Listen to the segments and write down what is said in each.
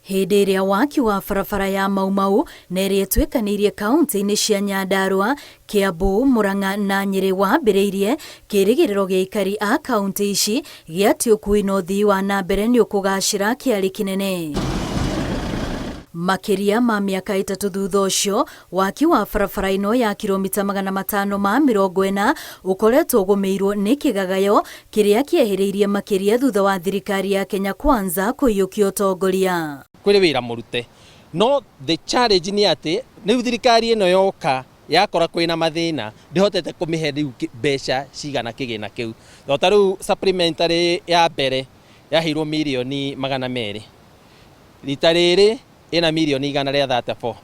Hĩndĩ ĩrĩa waki wa barabara ya Mau Mau na ĩrĩa ĩtuĩkanĩirie kauntĩ-inĩ cia Nyandarua, Kiambu, Murang'a na Nyĩrĩ wambĩrĩirie, kĩrĩgĩrĩro gĩa aikari a kauntĩ ici gĩa atĩ ũkui na ũthii wa na mbere nĩ ũkũgacĩra kĩarĩ kĩnene. Makĩria ma mĩaka ĩtatũ thutha ũcio, waki wa barabara ĩno ya kiromita 540 ũkoretwo ũgũmĩirwo nĩ kĩgagayo kĩrĩa kĩehĩrĩirie makĩria thutha wa thirikari ya Kenya Kwanza kũiyũkia ũtongoria. Kwĩrĩ wĩra mũrute no the challenge nĩ atĩ rĩu thirikari ĩno yoka yakora kwĩna mathĩna ndĩhotete kũmĩhe rĩu mbeca cigana kĩgĩna kĩu. To ta rĩu supplementary ya mbere yaheirwo mirioni 200, rita rĩrĩ ĩna mirioni 134.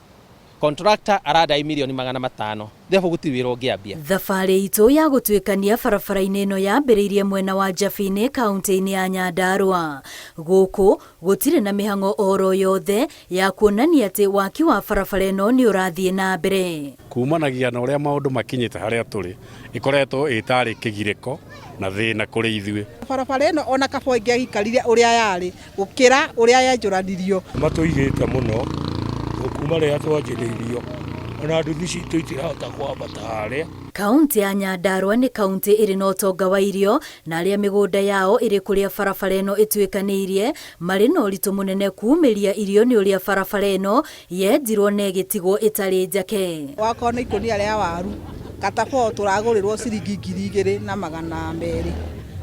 Contractor aradai mirioni 500, therefore gũtirĩ wĩra ũngĩambia. Thabarĩ itũ ya gũtuĩkania barabara-inĩ ĩno yambĩrĩirie mwena wa Njabini kauntĩ-inĩ ya Nyandarua. Gũkũ gũtirĩ na mĩhang'o oro yothe ya kuonania atĩ waki wa barabara ĩno nĩ ũrathiĩ na mbere. Kumanagia na ũrĩa maũndũ makinyĩte harĩa tũrĩ, ĩkoretwo ĩ tarĩ kĩgirĩko na thĩna kũrĩ ithuĩ. Barabara ĩno ona kaba ĩngĩaikarire ũrĩa yarĩ gũkĩra ũrĩa yenjũranirio. Matũigĩte mũno kuma rĩrĩa twanjĩrĩirio, ona nduthi citũ itirahota kwambata harĩa. Kaũntĩ ya Nyandarua nĩ kaũntĩ ĩrĩ na ũtonga wa irio na arĩa mĩgũnda yao ĩrĩ kũrĩa barabara ĩno ĩtuĩkanĩirie marĩ na ũritũ mũnene kumĩria irio nĩ ũrĩa barabara ĩno yenjirwo na ĩgĩtigwo ĩtarĩ njake. Wakorwo nĩ ikũnia rĩa waru kataboo tũragũrĩrwo ciringi 2200,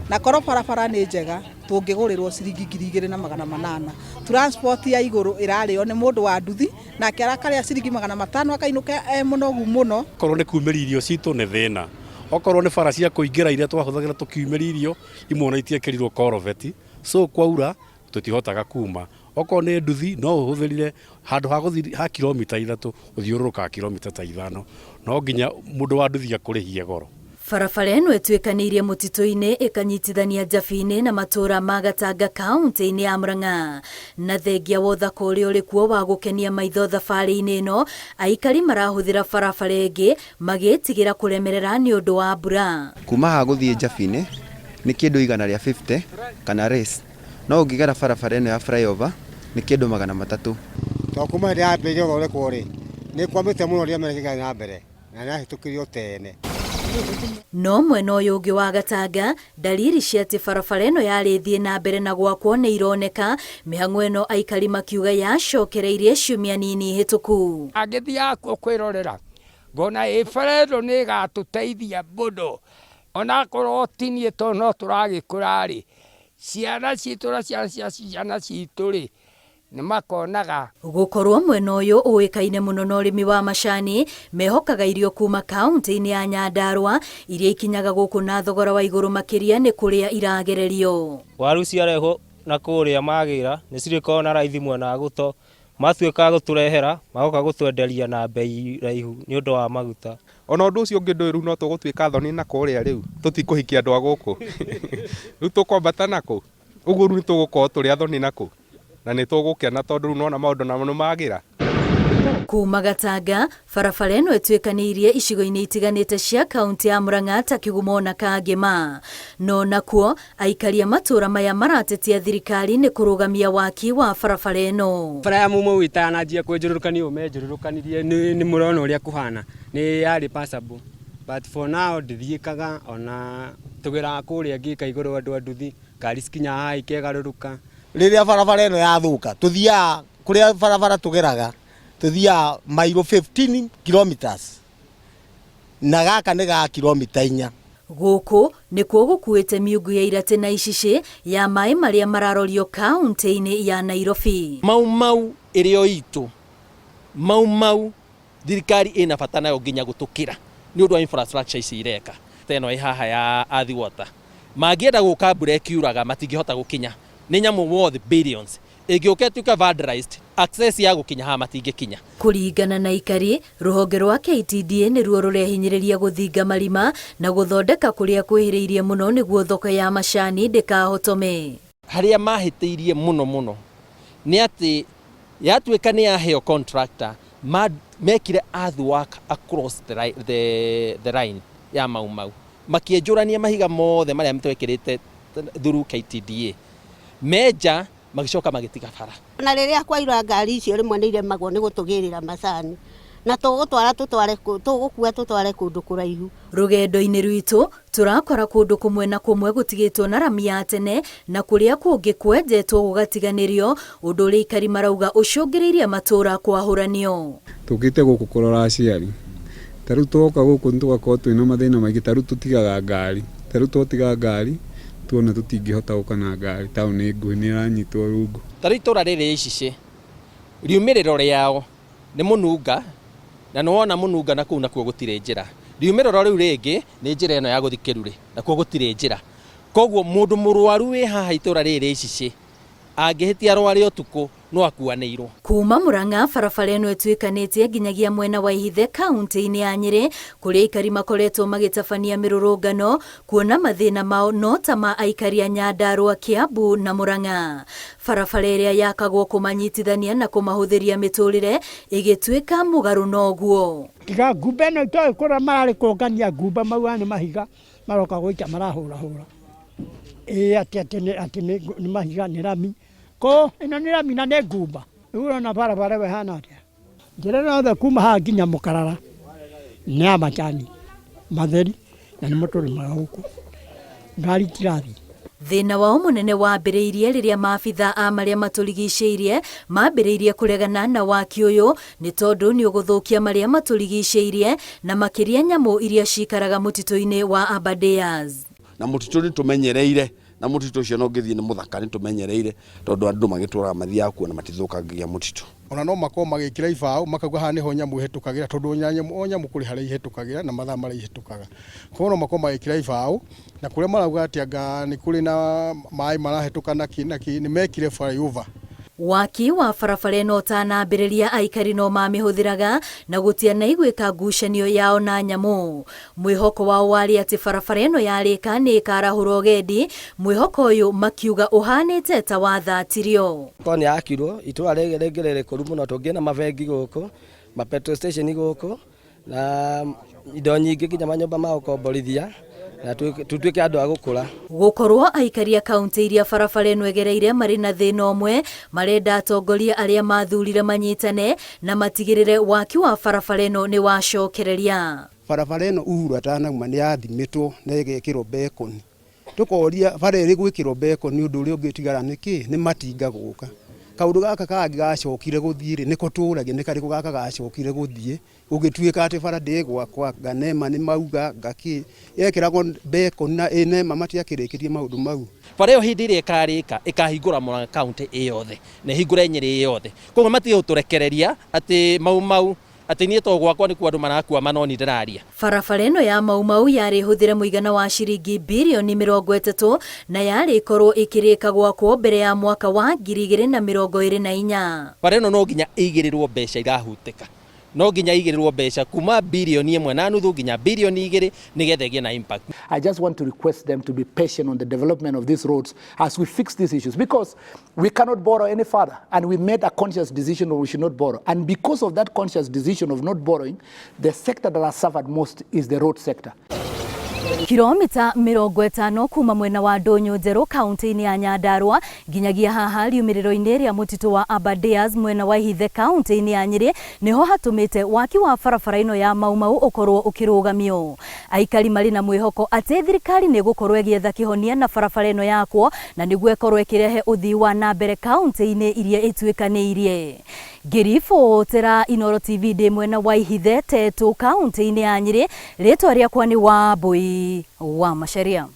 na korwo barabara nĩ njega tũngĩgũrĩrwo ciringi 2800. Transport ya igũrũ ĩrarĩo nĩ mũndũ wa nduthi nake arakarĩa ciringi 500 akainũka e mũnogu mũno. Okorwo nĩ kumĩria irio citũ nĩ thĩna, okorwo nĩ bara cia kũingĩra iria twahũthagĩra tũkiumĩria irio imwe ona itiekĩrirwo korobeti, so kwaura tũtihotaga kuma. Okorwo nĩ nduthi no ũhũthĩrire handũ ha gũthiĩ ha kiromita 3 ũthiũrũrũkaga kiromita ta 5, no nginya mũndũ wa nduthi akũrĩhie goro. Barabara ĩno ĩtuĩkanĩirie mũtitũ-inĩ ĩkanyitithania Njabini na matũũra ma Gatanga kauntĩ-inĩ ya Murang'a. Na thengia wa ũthaka ũrĩa ũrĩ kuo wa gũkenia maitho thabarĩ-inĩ ĩno, aikari marahũthĩra barabara ĩngĩ magĩĩtigĩra kũremerera nĩ ũndũ wa mbura. Kuma haha gũthiĩ Njabini nĩ kĩndũ 150 kana less, no ũngĩgera barabara ĩno ya flyover nĩ kĩndũ 300. Tondũ kuma hĩndĩ yambĩrĩirie gũthondekwo rĩ, nĩ ĩkwamĩte mũno ndĩamenyire kĩrĩa kĩrathiĩ na mbere na nĩ yahĩtũkirio tene. No mwena ũyũ ũngĩ wa Gatanga, ndariri cia atĩ barabara ĩno yarĩ ĩthiĩ na mbere na gwakwo nĩ ironeka, mĩhang'o ĩno aikari makiuga yacokereirie ciumia nini hĩtũku. Ngĩthiaga kuo kwĩrorera ngona ĩ bara ĩno nĩ ĩgatũteithia mũno, onakorwo ti niĩ tondũ no tũragĩkũra rĩ, ciana citũ na ciana cia ciana citũ rĩ, nĩ makonaga. Gũkorwo mwena ũyũ ũĩkaine mũno na ũrĩmi wa macani, mehokaga irio kuma kauntĩ-inĩ ya Nyandarua iria ikinyaga gũkũ na thogora wa igũrũ makĩria nĩ kũrĩa iragererio. Waru ciarehwo na kũrĩa magĩra nĩ cirĩkoragwo na raithi mwena wa gũto, matuĩka a gũtũrehera magoka gũtwenderia na mbei raihu nĩ ũndũ wa maguta. Ona ũndũ ũcio ũngĩ ndũĩ rĩu no tũgũtuĩka thoni na kũrĩa rĩu tũtikũhikia andũ a gũkũ rĩu tũkwambata nakũ? Ũguo rĩu nĩ tũgũkorwo tũrĩ athoni nakũ? Na nĩ tũgũkena tondũ rĩu nĩwona maũndũ namo nĩ magĩra. Kuuma Gatanga, barabara ĩno ĩtuĩkanĩirie icigo-inĩ itiganĩte cia kauntĩ ya Murang'a ta Kĩgumo na Kangema. No nakuo, aikari a matũũra maya maratetia thirikari nĩ kũrũgamia waki wa barabara ĩno. Bara ya Mau Mau ĩtananjia kwenjũrũrũkanio menjũrũrũkanirie nĩ mũrona ũrĩa kũhana nĩ yarĩ passable but for now ndĩthiĩkaga ona tũgeraga kũrĩa ngĩka igũrũ andũ a nduthi ngari cikinyaga haha ikegarũrũka. Rĩrĩa barabara ĩno yathũka tũthiaga kũrĩa barabara tũgeraga tũthiaga mairo 15 kilometers na gaka nĩ ga kilomita 4. Gũkũ nĩkuo gũkuĩte miungu ya iratĩ na icicĩ ya maĩ marĩa mararorio kauntĩ-inĩ ya Nairobi. Mau Mau ĩrĩ o itũ. Mau Mau thirikari ĩna bata nayo nginya gũtũkĩra nĩ ũndũ wa infrastructure ici ireka. Ta ĩno ĩ haha ya Athi Water. Mangĩenda gũka mbura ĩkiuraga matingĩhota gũkinya. Nĩ nyamũ worth billions. Ĩngĩũka ĩtuĩke vandalized, access ya gũkinya haha matingĩkinya. Kũringana na aikari, rũhonge rwa KTDA nĩruo rũrehinyĩrĩria gũthinga marima na gũthondeka kũrĩa kwĩhĩrĩirie mũno nĩguo thoko ya macani ndĩkahotome. Harĩa mahĩtĩirie mũno mũno nĩ atĩ yatuĩka nĩ yaheo contractor, mekire earth work across the line ya Mau Mau. Makĩenjũrania mahiga mothe marĩa twekĩrĩte through KTDA. Menja Magĩcoka magĩtiga bara. Na rĩrĩa kwaira ngari icio rĩmwe nĩ iremagwo nĩ gũtũgĩrĩra macani na tũgũtwara tũtware tũgũkua tũtware kũndũ kũraihu. Rũgendo-inĩ rwitũ tũrakora kũndũ kũmwe na kũmwe gũtigĩtwo na rami ya tene na kũrĩa kũngĩ kwenjetwo gũgatiganĩrio, ũndũ ũrĩa aikari marauga ũcũngĩrĩirie matũũra kwahũranio. Tũkĩte gũkũ kũrora aciari, ta rĩu twoka gũkũ nĩtũgakorwo twĩna mathĩna maingĩ, ta rĩu tũtigaga ngari, ta rĩu twatiga ngari tuona tũtingĩhota gũka na ngari taũni nguhĩ nĩ ĩranyitwo rungu. Ta rĩu itũra rĩrĩ rĩa Icicĩ, riumĩrĩro rĩao nĩ mũnunga, na nĩ wona mũnunga na kũu nakuo gũtirĩ njĩra. Riumĩrĩro rĩu rĩngĩ nĩ njĩra ĩno ya gũthiĩ Kĩrurĩ, nakuo gũtirĩ njĩra. Koguo mũndũ mũrwaru wĩ haha itũra rĩrĩ rĩa Icicĩ angĩhĩtia arware ũtukũ no akuanĩirwo. Kuma Murang'a barabara ĩno ĩtuĩkanĩtie nginyagia mwena wa Ihithe kaunti-inĩ ya Nyĩrĩ kũrĩa aikari makoretwo magĩtabania mĩrũrũngano kuona mathĩna mao no ta ma aikari a Nyandarua, Kiambu na Murang'a. Barabara ĩrĩa yakagwo kũmanyitithania na kũmahũthĩria mĩtũrĩre ĩgĩtuĩka mũgarũ noguo. Tiga ngumba ĩno itoĩ kũrĩa mararĩ kũngania ngumba maugaga nĩ mahiga maroka gũikia marahũrahũra. Ĩĩ atĩ atĩ nĩ atĩ nĩ mahiga nĩ rami. Kũ ĩno nĩ rami na nĩ ngumba. Rĩu ũrona barabara ĩyo ĩhana atĩa? Njĩra ĩno yothe kuma haha nginya Mũkarara nĩ ya macani matheri na nĩmo tũrĩmaga gũkũ. Ngari itirathiĩ. Thĩna wao mũnene wambĩrĩirie rĩrĩa maabitha a marĩa matũrigicĩirie mambĩrĩirie kũregana na waki ũyũ nĩ tondũ nĩ ũgũthũkia marĩa matũrigicĩirie na makĩria nyamũ iria cikaraga mũtitũ-inĩ wa Aberdares. Na mũtitũ nĩ tũmenyereire, na mũtitũ ũcio no ũngĩthiĩ nĩ mũthaka, nĩ tũmenyereire tondũ andũ magĩtũraga mathiaga kuo na matithũkangagia mũtitũ. Ona no makorwo magĩkĩra ibaũ makauga haha nĩho nyamũ ĩhĩtũkagĩra, tondũ o nyamũ kũrĩ harĩa ihĩtũkagĩra na mathaa marĩa ihĩtũkaga. Koguo no makorwo magĩkĩra ibaũ na kũrĩa marauga atĩ anga nĩ kũrĩ na maĩ marahĩtũka na kĩ na kĩ, nĩ mekire flyover. Waki wa barabara ĩno ũtanambĩrĩria aikari no mamĩhũthĩraga na gũtianaiguĩka ngucanio yao na nyamũ. Mwĩhoko wao warĩ atĩ barabara ĩno yarĩka nĩ ĩkarahũra ũgendi, mwĩhoko ũyũ makiuga ũhanĩte ta wathatirio. Korwo nĩ yakirwo itũra rĩrĩ rĩngĩ rĩkũru mũno, tũngĩe na mabengi gũkũ, ma petrol station gũkũ na indo nyingĩ nginya manyũmba ma gũkomborithia na tutuĩke andũ a gũkũra. Gũkorwo aikari a kaunti iria barabara ĩno ĩgereire marĩ na thĩna ũmwe, marenda atongoria arĩa mathurire manyitane na matigĩrĩre waki wa barabara ĩno nĩ wacokereria. Barabara ĩno Uhuru atanauma nĩ yathimĩtwo na ĩgekĩrwo bekoni. Tũkoria bara ĩrĩ gwĩkĩrwo bekoni ũndũ ũrĩa ũngĩtigara nĩ kĩ? Nĩ matinga gũka. Kaũndũ gaka kangĩ gacokire gũthiĩ rĩ, nĩko tũragia nĩ karĩkũ gaka gacokire gũthiĩ, gũgĩtuĩka atĩ bara ndĩgwakwa, nga NEMA nĩ mauga, nga kĩ, yekĩragwo bekoni na ĩ NEMA matiakĩrĩkĩrie maũndũ mau. Bara ĩyo hĩndĩ ĩrĩa ĩkarĩka ĩkahingũra Murang'a kaunti ĩ yothe na ĩhingũre Nyĩrĩ ĩ yothe. Koguo matige gũtũrekereria atĩ Mau Mau atĩ niĩ to gwakwa nĩkuo andũ marakwama no niĩ ndĩraria. Barabara ĩno ya Mau Mau yarĩ hũthĩre mũigana wa ciringi birioni 30 na yarĩ ĩkorwo ĩkĩrĩka gwakwo mbere ya mwaka wa 2024. Bara ĩno no nginya ĩigĩrĩrwo mbeca irahutĩka. No nginya ĩigĩrĩrwo mbeca kuma birioni 1.5 nginya birioni 2 nĩgetha ĩgĩe na impact. I just want to request them to be patient on the development of these roads as we fix these issues, because we cannot borrow any further, and we made a conscious decision that we should not borrow. And because of that conscious decision of not borrowing, the sector that has suffered most is the road sector. Kilomita 50 kuma mwena wa Ndũnyũ Njerũ kaunti-inĩ ya Nyandarua nginyagia haha riumĩrĩro-inĩ rĩa mũtitũ wa Aberdares mwena wa Ihithe kaunti-inĩ ya Nyĩrĩ nĩho hatũmĩte waki wa barabara ĩno ya Mau Mau ũkorwo ũkĩrũgamio. Aikari marĩ na mwĩhoko atĩ thirikari nĩ ĩgũkorwo ĩgĩetha kĩhonia na barabara ĩno yakwo na nĩguo ĩkorwo ĩkĩrehe ũthii wa na mbere kaunti-inĩ iria ĩtuĩkanĩirie. Ngĩribotera Inooro TV ndĩ mwena wa Ihithe Tetu kaunti-inĩ ya Nyĩrĩ, rĩtwa rĩakwa nĩ Wambui wa Macharia.